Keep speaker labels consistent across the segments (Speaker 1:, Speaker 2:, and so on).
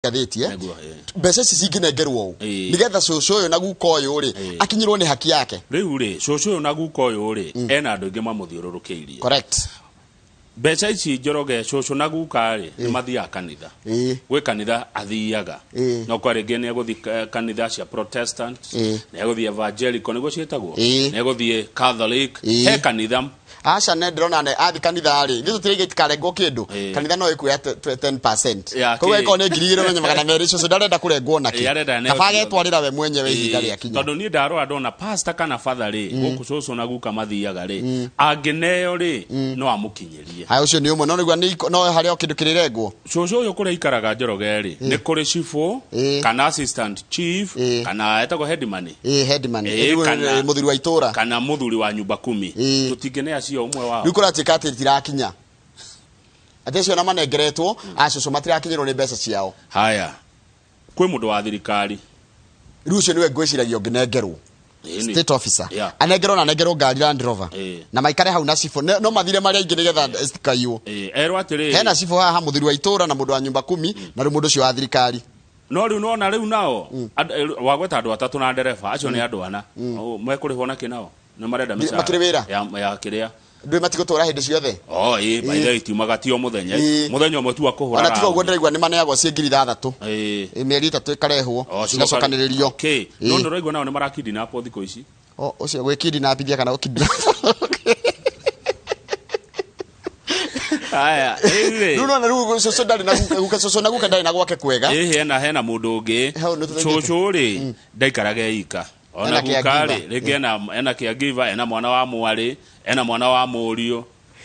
Speaker 1: Ngathĩti, eh?
Speaker 2: Nĩguo, ĩĩ.
Speaker 1: Mbeca ici cingĩnengerwo ũũ nĩgetha cũcũ ũyũ na guka ũyũ rĩ akinyĩrwo nĩ haki yake.
Speaker 2: Rĩu rĩ, cũcũ ũyũ na guka ũyũ rĩ, ena andũ aingĩ mamũthiũrũrũkĩirie. Mbeca ici, Njoroge, cũcũ na guka rĩ, nĩ mathiaga kanitha. Gwĩ kanitha athiaga. No kwa rĩngĩ nĩ egũthiĩ kanitha cia Protestant, nĩ egũthiĩ Evangelical, nĩguo ciĩtagwo, nĩ egũthiĩ Catholic, he kanitha.
Speaker 1: Aca, ne ndĩrona ne athi kanitha rĩ, ithuĩ tũtirauga itikarengwo kĩndũ. Kanitha no ĩkuoya 10%.
Speaker 2: Ya
Speaker 1: Koguo
Speaker 2: kĩ?
Speaker 1: ĩkorwo nĩ 2,200, cũcũ ndarenda kũrengwo nakĩ.
Speaker 2: Ĩĩ, arenda neo
Speaker 1: Kaba
Speaker 2: ciothe.
Speaker 1: agetwarĩra we mwenyewe ihinda rĩakinya.
Speaker 2: Tondũ niĩ ndarora ndona pastor kana father rĩ, gũkũ cũcũ na guka mathiaga rĩ, angĩneo rĩ, no amũkinyĩrie.
Speaker 1: Haya, ũcio nĩ ũmwe, no nĩguo no harĩ o kĩndũ kĩrĩrengwo.
Speaker 2: Cũcũ ũyũ kũrĩa aikaraga, Njoroge rĩ, nĩ kũrĩ cibũ kana assistant chief kana etagwo headman.
Speaker 1: Ĩĩ, headman.
Speaker 2: Ĩĩ,
Speaker 1: Rĩu, mũthuri wa itũra.
Speaker 2: Kana mũthuri wa nyumba kumi. Tũtingĩne acio ũmwe wao.
Speaker 1: Rĩu kũratuĩka atĩ itirakinya, atĩ acio ona manengeretwo acũcũ matirakinyĩrwo nĩ mbeca ciao.
Speaker 2: Haya, kwĩ mũndũ wa thirikari.
Speaker 1: Rĩu ũcio nĩwe ngwĩciragia ũngĩnengerwo. State officer anengerwo na anengerwo ngari Land Rover na maikare hau na cibũ. No mathire marĩa aingĩ nĩgetha citikaiywo.
Speaker 2: Ĩĩ, erwo atĩrĩrĩ,
Speaker 1: Hena cibũ haha, mũthuri wa itũra na mũndũ wa nyumba kumi na rĩu mũndũ ũcio wa thirikari.
Speaker 2: No rĩu nona rĩu nao wagweta andũ atatũ na ndereba, acio nĩ andũ ana. Oh, mekũrĩhwo nakĩ? Nao nĩ marenda mĩcara.
Speaker 1: Makĩrĩ wĩra?
Speaker 2: Ya kĩrĩa.
Speaker 1: Ndũĩ matigũtũra hĩndĩ ciothe.
Speaker 2: Oh, ĩĩ, by the way, itiumaga ti o mũthenya. Mũthenya ũmwe tu akũhũra
Speaker 1: Ona tiga ũguo,
Speaker 2: round.
Speaker 1: ndĩraigua nĩ maneagwo ciĩ 6,000. Ĩ, mĩeri 3 ĩkarehwo,
Speaker 2: Oh,
Speaker 1: cigacokanĩrĩrio.
Speaker 2: Okay. No nĩ ũraigua nao nĩ marakidnapwo thikũ ici.
Speaker 1: O, ũcio gwĩkidnapithia kana gũkidnap?
Speaker 2: Haya, rĩu rĩ,
Speaker 1: Rĩu nona rĩu cũcũ ndarĩ na guka, guka cũcũ na guka ndarĩ na gwake kwega.
Speaker 2: Ĩ, hena mũndũ ũngĩ.
Speaker 1: Hau nĩ tũthaithĩte.
Speaker 2: Cũcũ rĩ, ndaikaraga ika ona
Speaker 1: Ena
Speaker 2: guka
Speaker 1: caregiver.
Speaker 2: rĩ, rĩngĩ ena caregiver, ena mwana wa mwarĩ, ena mwana wa mũriũ.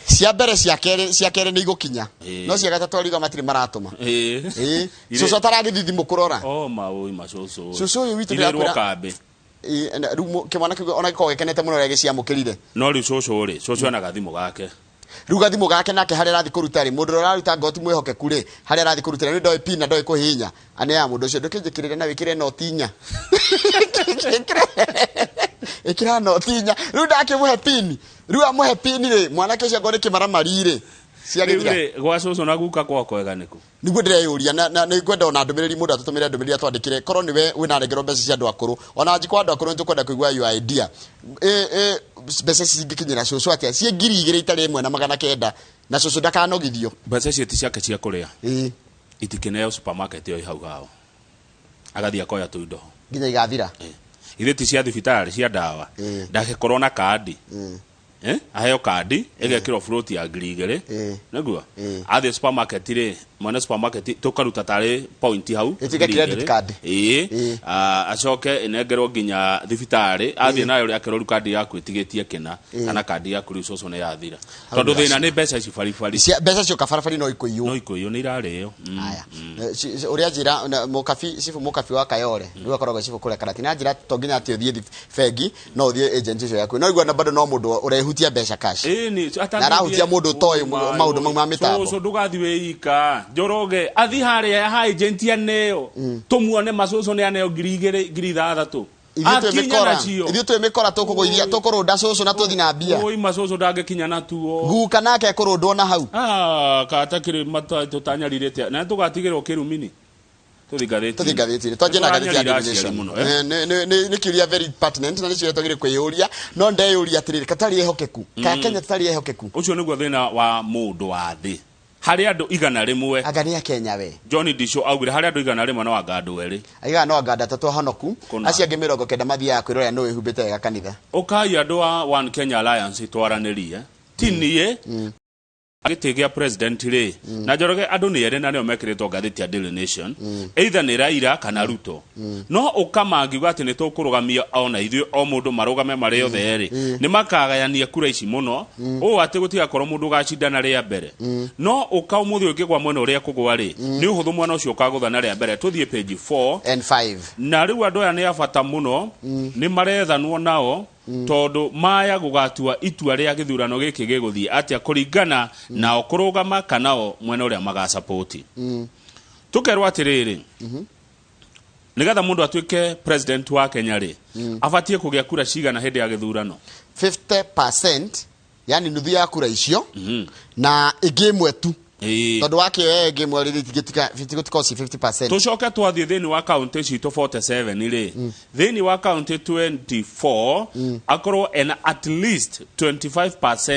Speaker 1: Cia mbere, cia kerĩ nĩ igũkinya. No cia gatatũ ariga matirĩ maratũma. Ĩĩ. Cũcũ ataragĩthithi mũkũrora.
Speaker 2: O maũi macũcũ.
Speaker 1: Cũcũ ũyũ witũ
Speaker 2: irĩrwo
Speaker 1: ndĩrakwĩra-
Speaker 2: kambĩ.
Speaker 1: Ĩĩ, rĩu kĩmwana kĩu ona gĩkoragwo gĩkenete mũno rĩrĩa gĩciamũkĩrire.
Speaker 2: No rĩu cũcũ rĩ, cũcũ ena gathimũ gake.
Speaker 1: Rĩu gathimũ gake nake harĩa arathiĩ kũruta rĩ, mũndũ ũrĩa ũraruta ngoti mwĩhokeku rĩ, harĩa arathiĩ kũrutĩra nĩ ndoĩ pin na ndoĩ kũhihinya, aneaga mũndũ ũcio, ndũkĩnjĩkĩrĩre na wĩkĩre noti inya. Ĩkĩra noti inya. Rĩu ndakĩmũhe pin, rĩu amũhe pin rĩ, mwanake ũcio angorwo nĩ kĩmaramari rĩ,
Speaker 2: Rĩu
Speaker 1: ciagĩthira.
Speaker 2: rĩ, gwa cũcũ na guka kwa kwega nĩkũ?
Speaker 1: Niguo ndĩreyũria na nĩ ngwenda ona ndũmĩrĩri, mũndũ atũtũmĩre ndũmĩrĩri, atwandĩkĩre korwo nĩwe wĩnarengerwo mbeca cia andũ akũrũ, ona njikwa andũ akũrũ, nĩ tũkwenda kũigua your idea. Ĩ mbeca ici cingĩkinyĩra cũcũ atĩa ciĩ 2,900 na cũcũ ndakanogithio?
Speaker 2: Mbeca icio ti ciake cia kũrĩa. Itikĩneo supermarket ĩyo ĩ hau hao, agathiĩ akoya tũindo ho.
Speaker 1: Nginya igathira.
Speaker 2: Ithe ti cia thibitarĩ, cia ndawa. Ndagĩkorwo na kandi. Eh? Aheo kandi ĩgekĩrwo float ya 2,000. Nĩguo athiĩ supermarket rĩ, mwene supermarket tũkaruta tarĩ point hau.
Speaker 1: Ĩtuĩke
Speaker 2: 2,000.
Speaker 1: Credit card.
Speaker 2: Ĩĩ. Ah, acoke ĩnengerwo nginya thibitarĩ athiĩ nayo rĩ, akerwo rĩu kandi yaku ĩtigĩtie kĩna kana kandi yaku rĩu cũcũ nĩ yathira, tondũ thĩna nĩ mbeca ici baribari.
Speaker 1: Mbeca cioka barabari no ikũiywo.
Speaker 2: No ikũiywo, nĩ irarĩo.
Speaker 1: Aya. Ũrĩa njĩra na mũkabi, cibũ mũkabi wa Kayore, rĩu akoragwo cibũ kũrĩa Karatina, njĩra to nginya atĩ ũthiĩ bengi, no ũthiĩ agent ũcio yaku, no igua na bado no mũndũ ũrehutia mbeca cash. Na arahutia mũndũ ũtoĩ maũndũ mau ma mĩtambo.
Speaker 2: Cũcũ ndũgathiĩ wĩ ika, Njoroge athi harĩa ha agent aneo, tũmuone macũcũ nĩ aneo 2,000, 6,000.
Speaker 1: Ithuĩ twĩ
Speaker 2: Akinya
Speaker 1: mĩkora.
Speaker 2: nacio.
Speaker 1: Ithuĩ twĩ mĩkora, tũkũgũithia, tũkũrũnda cũcũ na tũthi na mbia.
Speaker 2: Oi, macũcũ ndangĩkinya natuo.
Speaker 1: Guka nake ekũrũndwo na hau.
Speaker 2: Ah, katakĩrĩ tũtanyarirĩte na tũgatigĩrwo kĩrumini tũthi ngathĩti.
Speaker 1: Tũthi ngathĩti-inĩ, twanjie na ngathĩti ya
Speaker 2: Tũranyarira
Speaker 1: Daily
Speaker 2: aciari
Speaker 1: Nation.
Speaker 2: mũno, eh?
Speaker 1: Eh, nĩ kĩũria very pertinent na nĩ ciũria twagĩrĩire kwĩyũria, no ndeyũria atĩrĩrĩ, ka tũtarĩ ehokeku, ka Kenya tũtarĩ ehokeku?
Speaker 2: Ũcio nĩguo thĩna wa mũndũ wa thĩ. Harĩ andũ 100.
Speaker 1: Anga nĩ a Kenya we.
Speaker 2: John Disho augire harĩ andũ 100 no anga andũ erĩ.
Speaker 1: Aigaga no anga andũ atatũ ahonoku.
Speaker 2: Kũna.
Speaker 1: Acio angĩ 90 mathiaga kwĩrorera nũ wĩhumbĩte wega kanitha.
Speaker 2: Ũkai andũ a One Kenya Alliance twaranĩrie, ti niĩ gĩtĩ gĩa president rĩ na Njoroge, andũ nĩ erĩ na nĩo mekĩrĩtwo ngathĩti ya Daily Nation, either nĩ Raila kana Ruto. No ũkamangiuga atĩ nĩ tũkũrũgamia ona ithuĩ o mũndũ marũgame marĩ othe erĩ, nĩ makagayania kura ici mũno ũũ atĩ gũtigakorwo mũndũ ũgacindana rĩa mbere. No ũka ũmũthĩ ũngĩgwa mwena ũrĩa kũgwa rĩ, nĩ ũhũthũ mwena ũcio ũkagũthana rĩa mbere. Tũthiĩ page 4
Speaker 1: and 5.
Speaker 2: Na rĩu andũ aya nĩ a bata mũno, nĩ marethanwo nao tondũ maya gũgatua itua rĩa gĩthurano gĩkĩ gĩgũthiĩ atĩa kũringana nao kũrũgama kana o mwena ũrĩa magasapoti. Tũkerwo atĩrĩrĩ, nĩgetha mũndũ atuĩke president wa Kenya rĩ, abatiĩ kũgĩa kura cigana hĩndĩ ya gĩthurano?
Speaker 1: 50%, yani nuthu ya kura icio na ĩngĩ ĩmwe tu. Tondũ wakĩoya ĩngĩ mweri itigũtikorwo ci 50%.
Speaker 2: Tũcoke twathiĩ thĩinĩ wa kaunti citũ 47 rĩ, thĩinĩ wa kaunti 24 akorwo ena at least 25%.